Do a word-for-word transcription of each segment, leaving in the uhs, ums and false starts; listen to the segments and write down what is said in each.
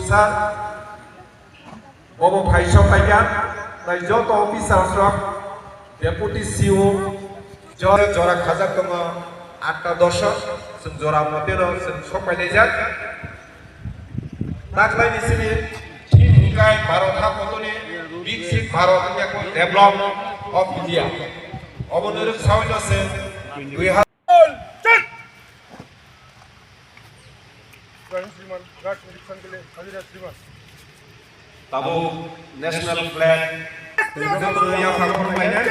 Sir, bobo phai sok paikha, tai joto officers rok, deputy C O, jora jora khajak tongo, atta dosa, chwng jora moteno chwng sok pailaijak. Taklaini simi theme hwnkhe Bharat ha kotoni Viksit Bharat wngya kho Development of India. Obo norok sawi no se dui hazar. Tabuk national flag. Joto no yaphang phunukbainai.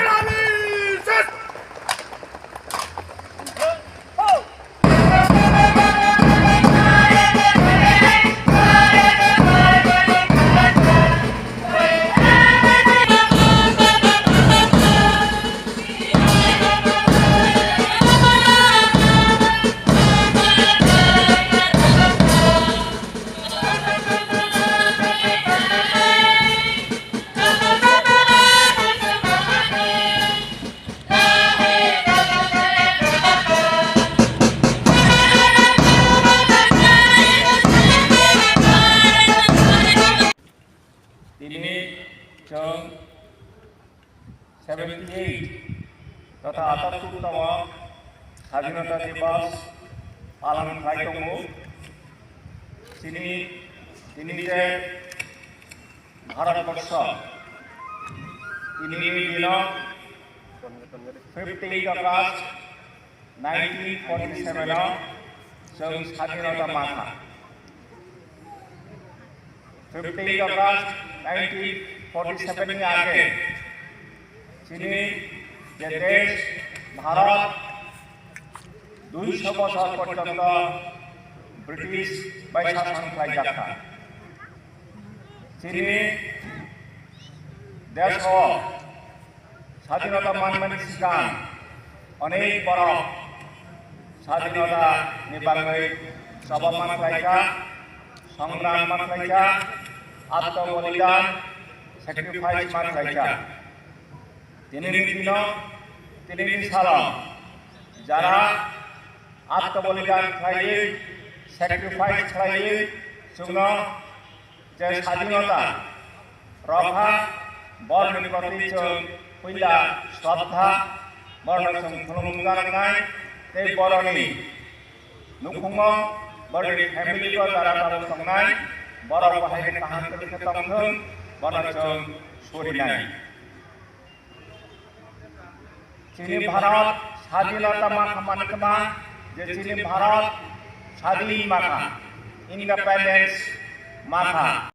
Tini chwng seventy eight totha atattur tamo Sadhinota Divas palan khlai tongo. Chini, tini je Bharat Borsho, tini ni dino fifteen August nineteen forty seven o chwng Sadhinota mankha. Fifteen August nineteen forty seven ni age chini je desh Bharat duiso bochor porjonto British bai sason khlaijakha. Chini desh o Sadhinota manmani swkang onek borok sadhinota ni bagwi choba ma khlaikha, songram ma khlaikha, atmo bolidan, sacrifice ma khlaikha. Tinini dino, tinini salo jara atmo bolidan khlaiwi, sacrifice khlaiwi chwngno je sadhinota rokha, borni proti chwng puila shraddha, borno chwng khulumung janai, tei boroni nukhungo, borni family o jara tabuk tongnai, borok bo hai khe kaham kwrwi khe tongthwng, bono chwng surinai. Chini Bharat sadhinota ma khamani kwma je chini Bharat sadhin ma kha, independence ma kha.